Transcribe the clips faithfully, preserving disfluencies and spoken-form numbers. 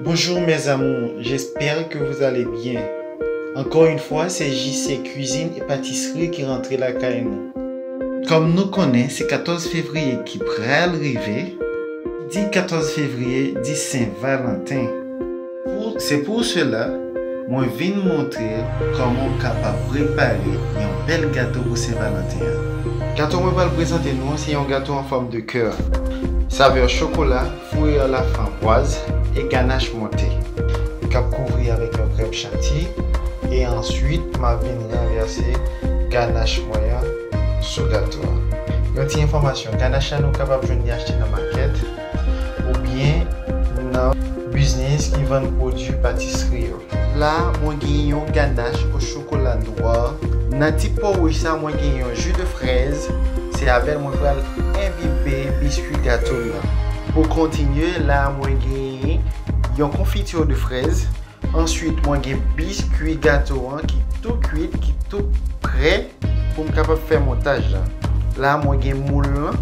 Bonjour mes amours, j'espère que vous allez bien. Encore une fois, c'est J C Cuisine et Pâtisserie ki rantre lakay nou. Kòm nou konnen, se katòz fevriye ki pral rive, di katòz fevriye, di Sen Valanten. Pou, se pou sela, mwen vin montre w kòman w kapab prepare yon bèl gato pou Sen Valanten an. Gato mwen pral prezante nou an, se yon gato an fòm de kè. Savè chokola, foure a la framboise e ganach monte. K ap kouvri avèk yon krèm chantilly. E answit, m ap vin ranvèse ganach mwen an sou gato a. Yon ti enfòmasyon, ganach la nou kapab jwenn li achte nan makèt oubyen nan biznis ki vann pwodui patisri yo. La, mwen gen yon ganach o chokola nwa. Nan ti po wouj sa, mwen gen yon ji de frèz. Se avè l mwen pral enbibe biskwi gato m nan. Pou kontinye, la, mwen gen yon konfiti de frèz. Answit, mwen gen biskwi gato an ki tou kwit, ki tou prè pou m kapab fè montaj la. La, mwen gen moul lan.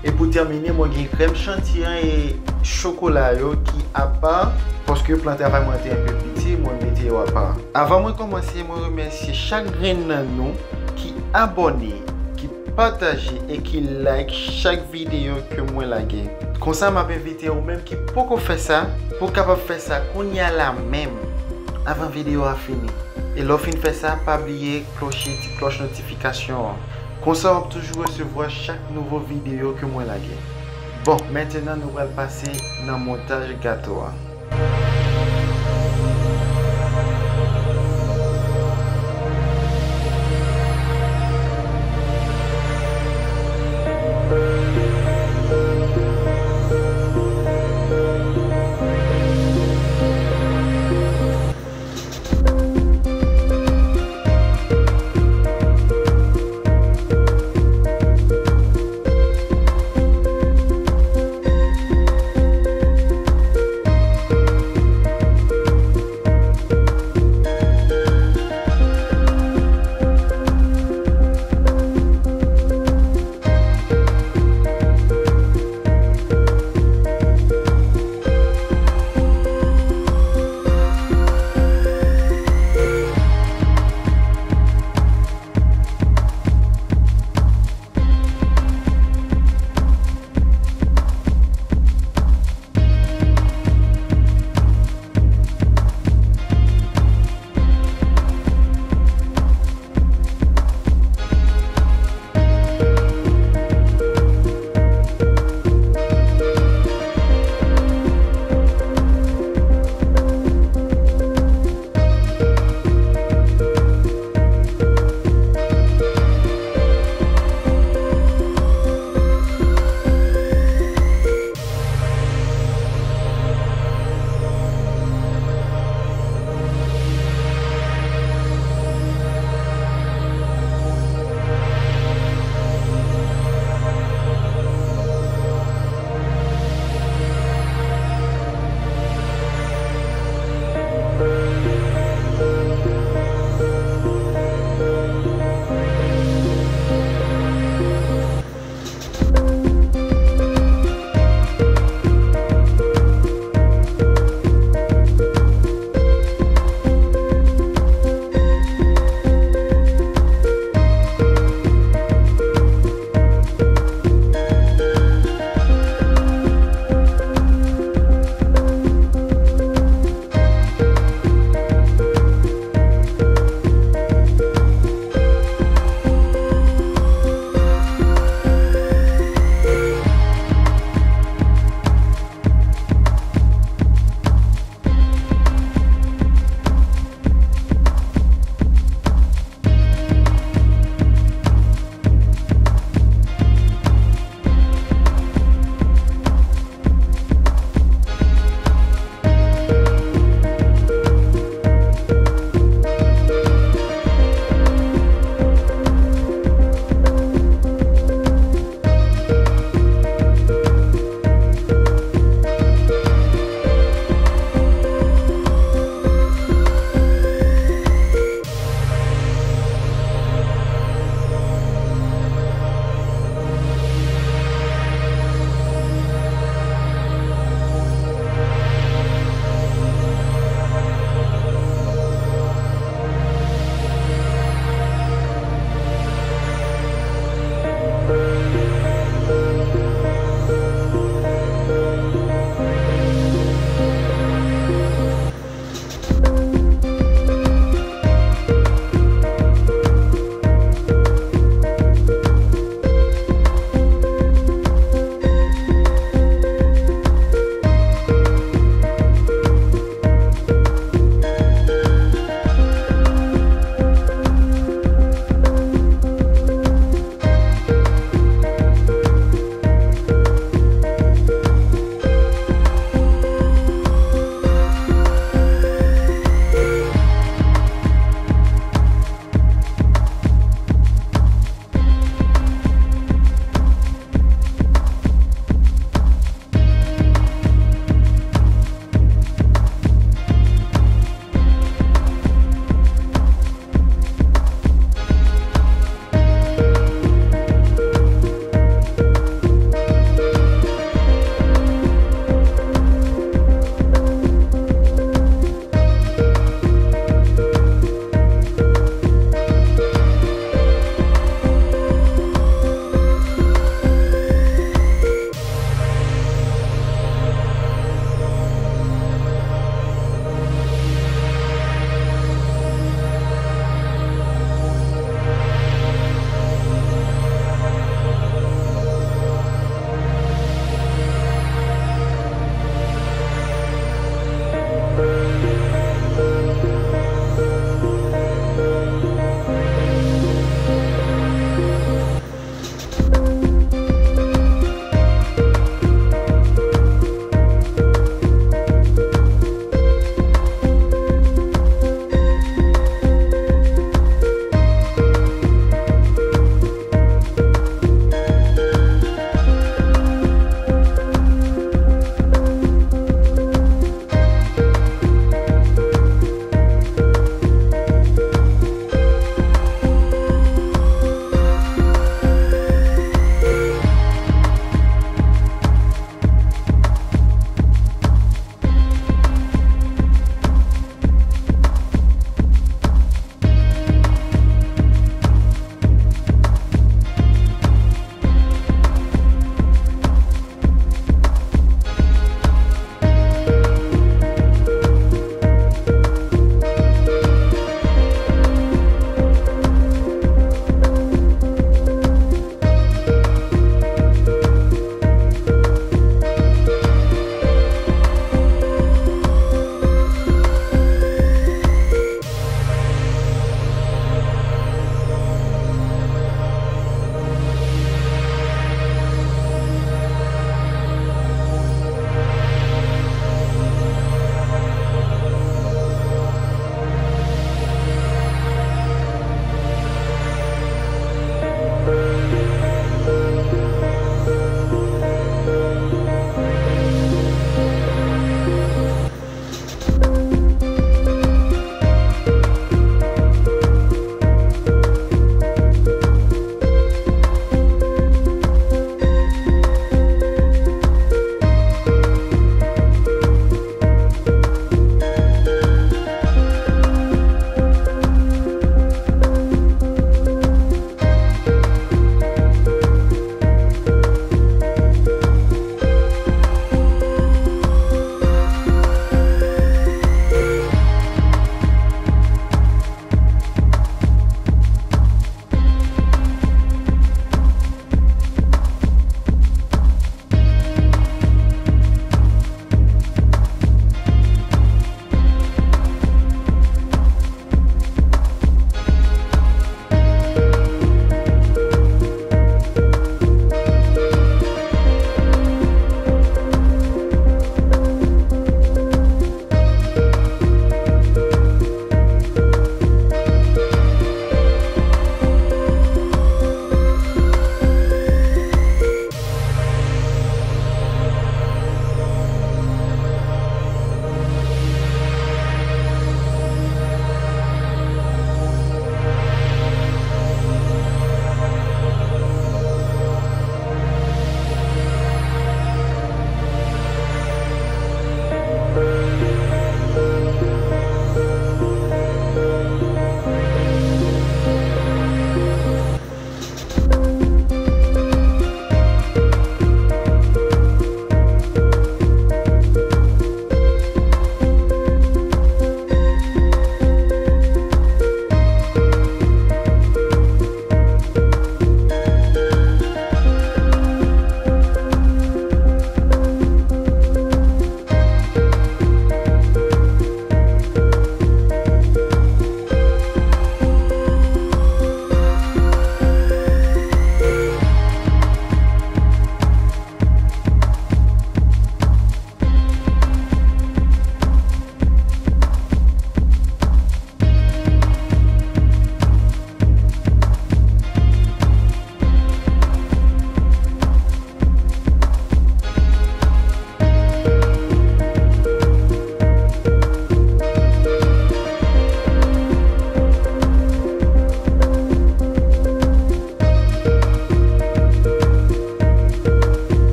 E pou tèmine, mwen gen krèm chantilly an e chokola yo ki apa, paske plan travay mwen te enpe piti, mwen mete yo apa. Avan mwen kòmanse, mwen remèsye chak grenn nan nou ki abòne, ki pataje e ki like chak videyo ke mwen lage. Konsa, m ap envite ou menm ki poko fè sa, pou w kapab fè sa kounye a la menm, avan videyo a fini. E lè w fin fè sa, pa bliye kloche ti klòch notifikasyon an. Konsa, w ap toujou resevwa chak nouvo videyo ke mwen lage. Bon, mentenan nou pral pase nan montaj gato a.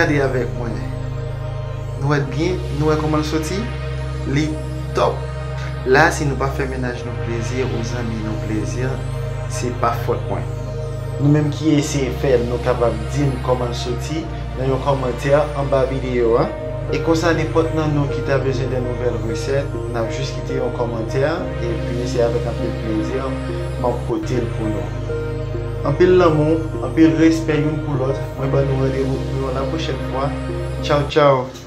Gade avèk mwen. Nou wè l byen? Nou wè kòman l soti? Li top. La, si nou pa fè mennaj nou plezi ou zanmi nou plezi, se pa fòt mwen. Nou menm ki eseye fè l, nou kapab di m kòman l soti nan yon kòmantè anba videyo a. E konsa, nenpòt nan nou ki ta bezwen de nouvèl resèt, n ap jis kite yon kòmantè, epi se avèk anpil plezi m ap pote l pou nou. Anpil lanmou, anpil respè youn pou lòt. Mwen ban nou randevou pou yon la pwochèn fwa. Tchaw, tchaw!